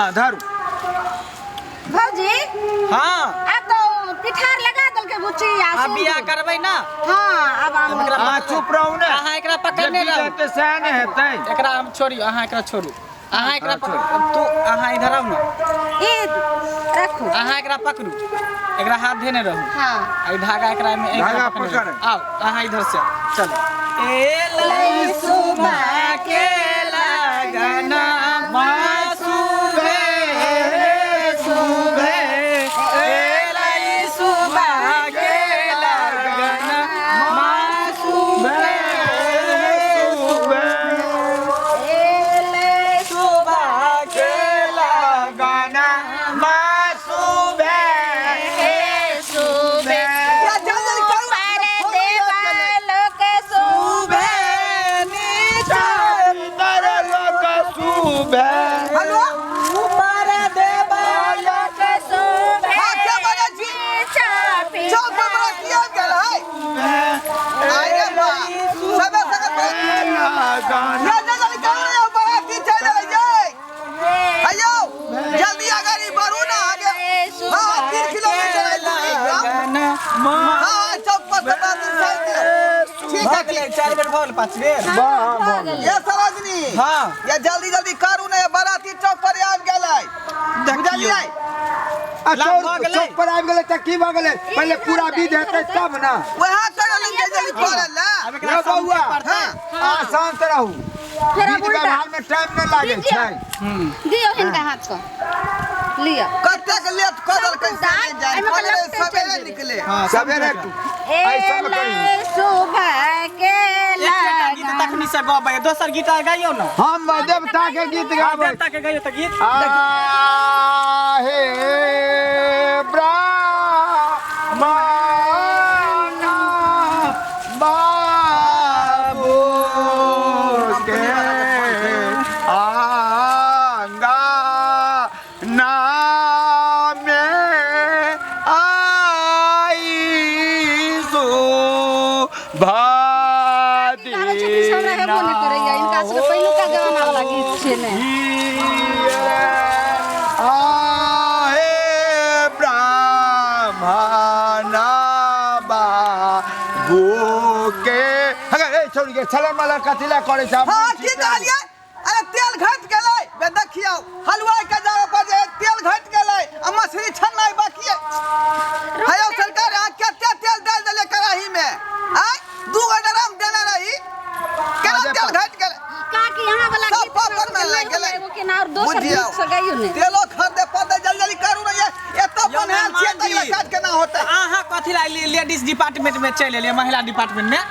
हाँ धरू। भौजी। हाँ। आब तो पिठार लगा देलकै बुच्ची आ आब बियाह सिन्दूर। करबै ना। हाँ, आब हम एकरा अहाँ चुप रहू ने। अहाँ एकरा पकड़ने जे रहू। हेतै सएह ने हेतै। एकरा हम छोड़ियौ, अहाँ एकरा छोड़ू। अहाँ एकरा हाँ, पकड़ू। तू अहाँ इधर आउ ने। ई रखू। अहाँ एकरा पकड़ू, एकरा हाथ धेने रहू। हाँ। आ ई धागा एकरा में एकरा धागा पकड़ने पकड़। रहू। आउ अहाँ इधर से आउ, चलो। ए लई सुबह के लगना मासूबे सुबे, ए लई सुबह के लगना मासूबे सुबे, ए सुबह के लगना मासूबे सुबे। या जल्दी जल्दी करू। पर देवालोक सुबे। नीचा तर लोक सुबे। हेलो। ऊपर देवालोक सुबे। हाँ, के बजै छी? नीचा चौक पर बराती आबि गेल है। आइ रे बा, सबे सगत बराती। लगना या जल्दी जल्दी करू ने, बराती चलि एलै यै। हैयौ, जल्दी अगर ई बढ़ू ने आगे। हाँ, 3 किलोमीटर है दूरी। लगना हाँ, चौक पर से बराती चलि दियौ। ठीक भऽ है, गेलै। ठीक। 4 बेर भऽ गेल, 5 बेर। भऽ गेलै। ये सरोजनी। हाँ। ये जल्दी जल्दी करू ने, बराती चौक पर आबि गेलै। बुझलियै? आ लाभ भऽ गेलै। चौक पर आबि गेलै तऽ की भऽ गेलै? पहिले पूरा विध हेतै तब ने। वएह करऽ लग जल्दी करऽ ले। आब एकरा यौ बौआ, समझे पड़तै। अहाँ शान्त रहू। फेर आब विध उल्टा। व्यवहार में टाइम नहि लागै दीजिए। छै। दियौ हिनका हाथ पर लिअ। कतेक लेट कऽ देलकै से नहि जानि। एहिमे कहने रहै लपटे चलि सबेरे जेबै। निकले। हाँ, सबेरे ए ऐसा में करू। लई सुबह के एकेटा गीत लगना। तखनी से गबै, दोसर गीत आर गाइयौ ने। हम देवता के गीत गाबै। देवता के गाइयौ तऽ गीत। आहे ब्राह्मण बाबू के आंगना में आई काकी गाबै छथिन से हमरा हेबो नहि करैया। हिनका सबके पहिलुका जमाना वाला गीत छियै ने। आहे ब्राह्मण बाबू के अगर ए छोड़ के छलर मलर कथी ला करै छै? हाँ, की कहलियै? अरे तेल घटि गेलै। बे देखियौ, हलवाई के जगह पर जे तेल घटि गेलै आ मछली छननाइ बाकी है। हेयौ सरकार, अहाँ कते तेल डालि देलियै कड़ाही में? आँय, 2 गो ड्राम देने रही, केना तेल घटि गेलै? काकी अहाँ वाला सब गीत पापड़ में नहि लागि गेलै। एगो केना और दोसर बुझियौ। गीत से गाइयौ ने। तेलो खरीदे पड़तै, जल्दी जल्दी करू ने। ये एतऽ यौ बन्हायल छियै तऽ मेहमान एकरा जी। काज केना होतै? अहाँ कथी ला लेडीज डिपार्टमेंट में चलि एलियै, महिला डिपार्टमेंट में?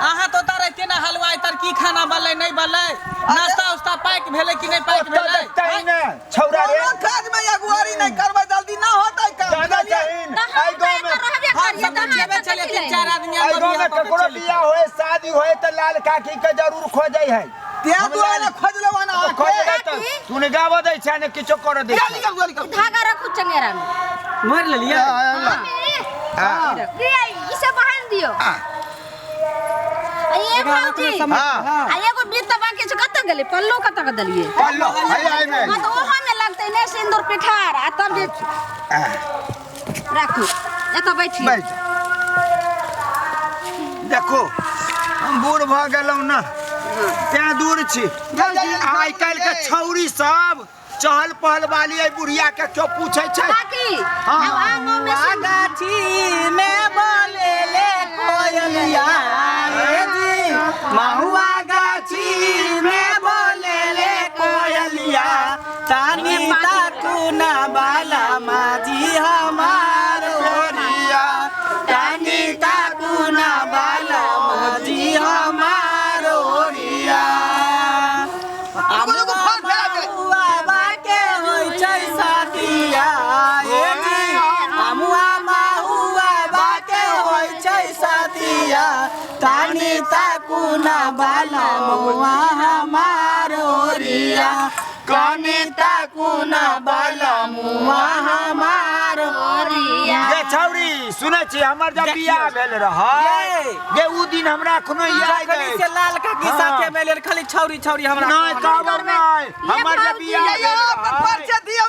अहाँ तो ओतऽ रहितियै ने, हलवाई तर की खाना बनलै नहि बनलै, नाश्ता उस्ता पैक भेलै कि नहि पैक ओतऽ भेलै? देखतै ने छौड़ा रे। कोनो काज में अगुवारी नहि करबै, जल्दी ना होतै काम। दादा बुझलियै? चाहिन तऽ हम एहि तऽ गाँव एतऽ में रहबे हम करियै सब तऽ अहाँ जेबे एतऽ छलियै, कथी 3 लए 4 एलियै? आदमी एहि गाँव में बियाह कऽ के ककरो चलि बियाह होए शादी होए तऽ लाल काकी के जरूर खोजै है। तें दुआरे खोजलहुँ हन अहाँके। खोजबै तऽ तू ने गाबऽ दै छै ने किछो करऽ दै जल्दी छै। करू, जल्दी करू। धागा रखू चंगेरा में। मारि लेलियै। हाँ। दियै, ई सब बहान दियौ। आ ये एकरा भौजी, रखने समय- हाँ। हाँ। आ एगो बीत तऽ बाकी छै, कतऽ गेलै? पल्लो कतऽ के देलियै? पल्लो है एहिमे। हाँ, तऽ ओहो में लगतै ने सिन्दूर पिठार आ तब जे राखू एतऽ बैठी। बैठ देखो, हम बूढ़ भऽ गेलहुँ ने तें दूर छी। आइ काल्हि के छौरी सब चहल पहल वाली एहि बुढ़िया के क्यों पूछै छै? काकी, हाँ। आब आमो में सिन्दूर गाछी में बोले ले कोयलिया रे जी, महुआ गाछी में बोले ले कोयलिया, तानी ताकू ना बाला माजी हमार ओरिया, तानी ताकू ना बाला माजी हमार ओरिया। रुकू, रुकू, फोन फेर आबि गेलै। महुआ बाके होइ छै साथिया ए जी, अमुआ महुआ बाके होइ छै साथिया, तानी ताकू ना बाला महुआ हमार ओरिया, कनी ताकू ना बाला मुआ हमार ओरिया। गे छौरी, सुनै छी, हमर जब देखियौ। बियाह भेल रहै ये। गे उ दिन हमरा एखनो याद जखनी अछि। से लाल काकी हाँ। साथे में लेल खाली छौरी छौरी हमरा नहि कहल। कहब नहि, हमर जे भौजी, बियाह ये भेल अपन रहै परिचय दियौ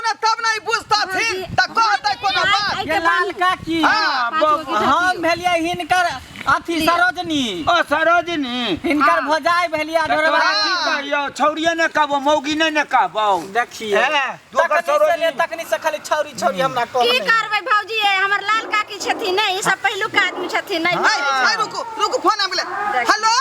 काकी। हाँ, पाँच गो गीत हम दियौ। भेलियै हिनकर अथी सरोजनी। ओ सरोजनी। हिनकर भौजाई भेलियै तऽ ढोरबा। तोरा की कहियौ, छौड़िए ने कहबो, मौगी ने ने कहबौ। देखिए, हे, तू ओकर तखनी से सरोजनी। ले तखनी से खाली छौरी छौरी हमरा की कहै। करबै भौजी, ये हमर लाल काकी छथिन ने, ई सब पहिलुका आदमी छथिन। नहीं आइ आइ, रुकू रुकू, फोन आबि गेलै। हेलो।